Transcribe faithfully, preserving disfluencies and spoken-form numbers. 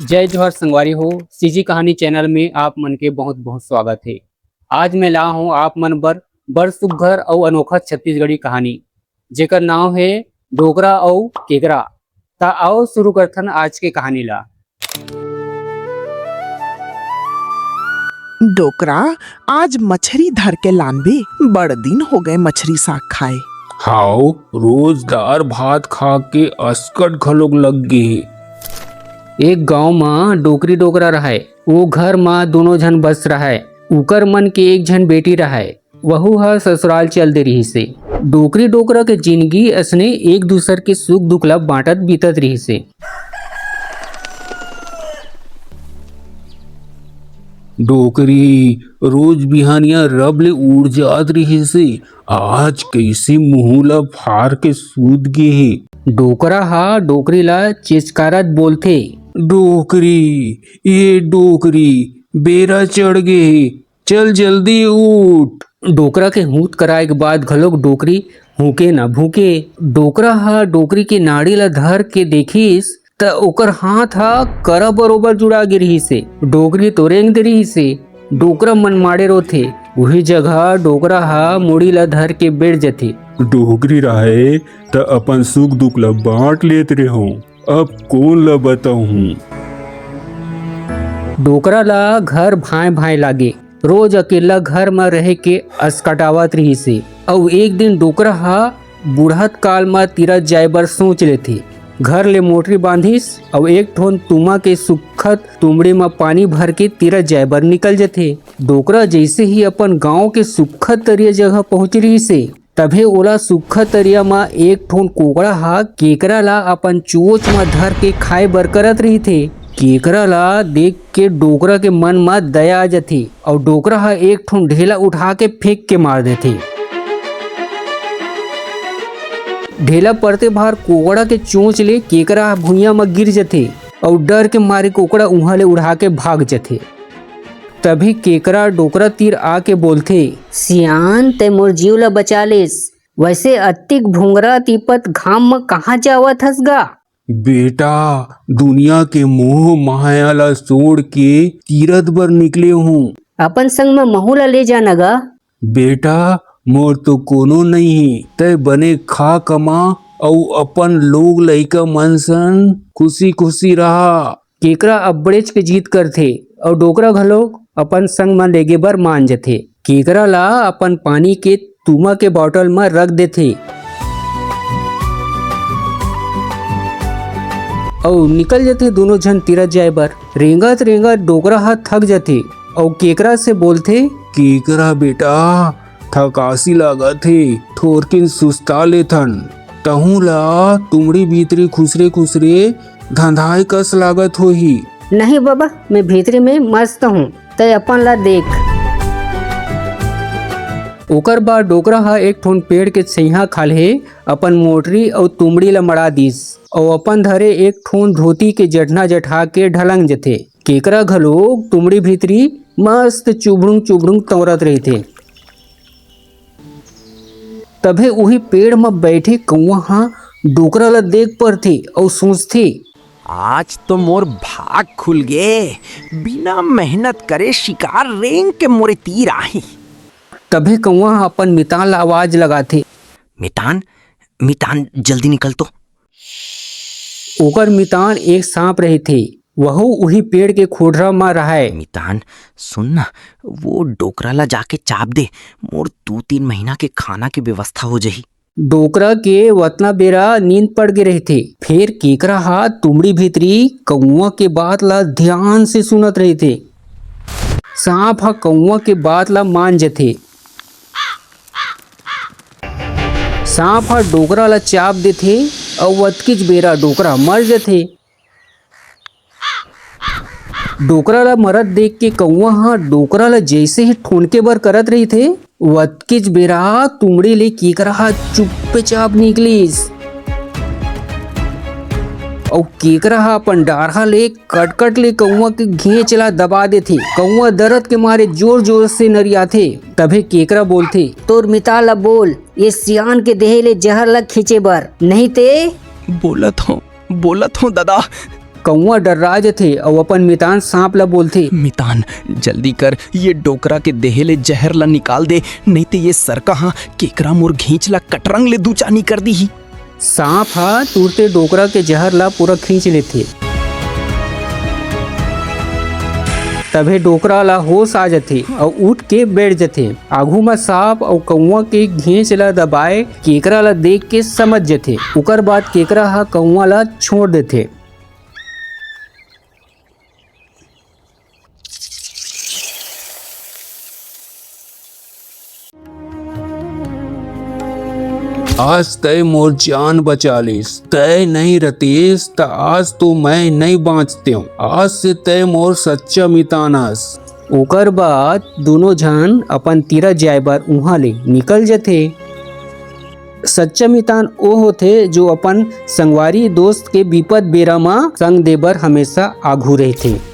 जय जोहार संगवारी हो, सीजी कहानी चैनल में आप मन के बहुत बहुत स्वागत हे। आज मैं ला हूँ आप मन बर बड़ सुग्घर अउ अनोखा छत्तीसगढ़ी कहानी, जेकर नाव हे डोकरा अउ केकरा। त आओ शुरू करथन आज के कहानी ला। डोकरा, आज मछरी धर के लानबे, बड़ दिन हो गए मछरी साग खाए। हाव, रोज दार भात खा के असकट घलोक लग गे हे। एक गांव म डोकरी डोकरा रहय। ओ घर म दूनों झन बस रहय। उकर मन के एक झन बेटी रहय। वहू ह ससुराल चल दे रिहिस हे। डोकरी डोकरा के जिनगी असने एक दूसर के सुख दुख ला बांटत बीतत रिहिस हे। डोकरी रोज बिहानिया रब ले उड़ जात रिहिस हे, आज कइसे मुंह ला फार के सूत गे हे। डोकरा हा डोकरी ला चिचकारत बोलथे। डोकरी, ए डोकरी, बेरा चढ़ गे हे, चल जल्दी उठ। डोकरा के हूंत कराए के बाद घलोक डोकरी हूंके न भूंके। डोकरा हा डोकरी के नाड़ी ला धर के देखिस त ओकर हाथ हा करा बरोबर जुड़ा गे रिहिस हे। डोकरी तो रेंग दे रिहिस हे। डोकरा मन माड़े रोथे। उही जगह डोकरा हा मुड़ी ला धर के बैठ जथे। डोकरी राहे त अपन सुख दुख ला बांट लेत रेहो, अब कोन ला बताहूं। डोकरा ला घर भांय भांय लागे। रोज अकेला घर म रहे के असकटावत रिहिस हे। अउ एक दिन डोकरा हा बुढ़त काल म तीरथ जाय बर सोच लेथे। घर ले मोटरी बांधिस अउ एक ठोन तुमा के सुक्खत तुमड़ी म पानी भर के तीरथ जाय बर निकल जथे। डोकरा जइसे ही अपन गांव के सुक्खत तरिया जगह पहुंच रिहिस हे, तभे ओला सुक्खत तरिया म एक ठोन कोकड़ा हा केकरा ला अपन चोंच म धर के खाय बर करत रिहिथे। केकरा ला देख के डोकरा के मन म दया आ जथे अउ डोकरा हा एक ठोन ढेला उठा के फेंक के मार देथे। ढेला परते भार कोकड़ा के चोंच ले केकरा हा भुइयां म गिर जथे अउ डर के मारे कोकड़ा उहां ले उड़ा के भाग जथे। तभी केकरा डोकरा तीर आके बोलथे, "सियान, तैं मोर जीव ला बचा लेस, वैसे अतिक भोंगरा तीपत घाम म कहाँ जावत हस गा?" बेटा, दुनिया के मोह माया ला छोड़ के तीरथ बर निकले हूँ। अपन संग म महू ला ले जाना गा। बेटा, मोर तो कोनो नइ हे, तैं बने खा कमा अउ अपन लोग लइका मन सन खुशी खुशी रहा। केकरा अब्बड़ेच के जिद करथे अउ डोकरा घलोक अपन संग म लेगे बर मान जथे। केकरा ला अपन पानी के तुमा के बॉटल म रख देथे अउ निकल जथे दूनों झन तीरथ जाय बर। रेंगत रेंगत डोकरा ह थक जथे अउ केकरा से बोलथे, "केकरा बेटा, थकासी लागत हे, थोरकिन सुस्ता लेथन।" तहूं ला तुमड़ी भीतरी खुसरे खुसरे धंधाय कस लागत होही। नहीं बाबा, मैं भीतरी में मस्त हूँ, तै अपन ला देख। ओकर बाद डोकरा ह एक ठोन पेड़ के छइहां खाल्हे अपन मोटरी अउ तुमड़ी ला मड़ा दीस अउ अपन धरे एक ठोन धोती के जठना जठा के ढलंग जथे। केकरा घलो तुमड़ी भीतरी मस्त चुभड़ुंग चुभड़ुंग तंवरत रहिथे। तभे उही पेड़ म बैठे कौवा ह डोकरा ल देख परथे अउ सोचथे, आज तो मोर भाग खुल गे, बिना मेहनत करे शिकार रेंग के मोरे तीर आही। तभे कौवा ह अपन मितान ल आवाज लगाथे, मितान, मितान, जल्दी निकल तो। ओकर मितान एक सांप रहिथे, वहू उही पेड़ के खोढ़रा म रहय। मितान, सुन ना, वो डोकरा ला जाके चाप दे, मोर दू तीन महीना के खाना के व्यवस्था हो जही। डोकरा के वतना बेरा नींद पड़ गे रहिथे, फेर केकरा ह तुमड़ी भीतरी कौवा के बात ला ध्यान से सुनत रहिथे। सांप ह कौवा के बात ला मान जथे। सांप ह डोकरा ला चाप देथे अउ अतकीच बेरा डोकरा मर जथे। डोकरा ला मरत देख के कौवा ह डोकरा ला जइसे ही ठोनके बर करत रहिथे, वतकेच बेरा तुमड़ी ले केकरा ह चुप्पेचाप निकलिस। अउ केकरा ह अपन डारहा ले कटकट ले कौवा के घेंच ला दबा देथे। कौवा दरद के मारे जोर जोर से नरियाथे। तभे केकरा बोलथे, तोर मितान ला बोल, ये सियान के देहे ले जहर ला खींचे बर, नहीं ते। बोलत हूँ, बोलत हूँ ददा, कौआ डर्रा जथे अउ अपन मितान सांप ला बोलथे, "मितान, जल्दी कर, ये डोकरा के देहे ले जहर ला निकाल दे, नइ ते ये सरका हा केकरा मोर घेंच ला कटरंग ले दुचानी कर दीही।" सांप ह तुरते डोकरा के जहर ला पूरा खींच लेथे। तभे डोकरा ला होश आ जथे अउ उठ के बैठ जथे। आघू म सांप अउ कौआ के घेंच ला दबाए केकरा ला देख के समझ जथे। ओकर बाद केकरा ह कौआ ला छोड़ देथे। आज तय मोर जान बचा लेस, तय नइ रतेस त आज तो मैं नइ बांचतेंव। आज से तय मोर सच्चा मितान अस। ओकर बाद दूनों झन अपन तीरा जाए बर उहां ले निकल जथे। सच्चा मितान ओ होथे जो अपन संगवारी दोस्त के बिपत बेरा म संग दे बर हमेशा आघू रहिथे।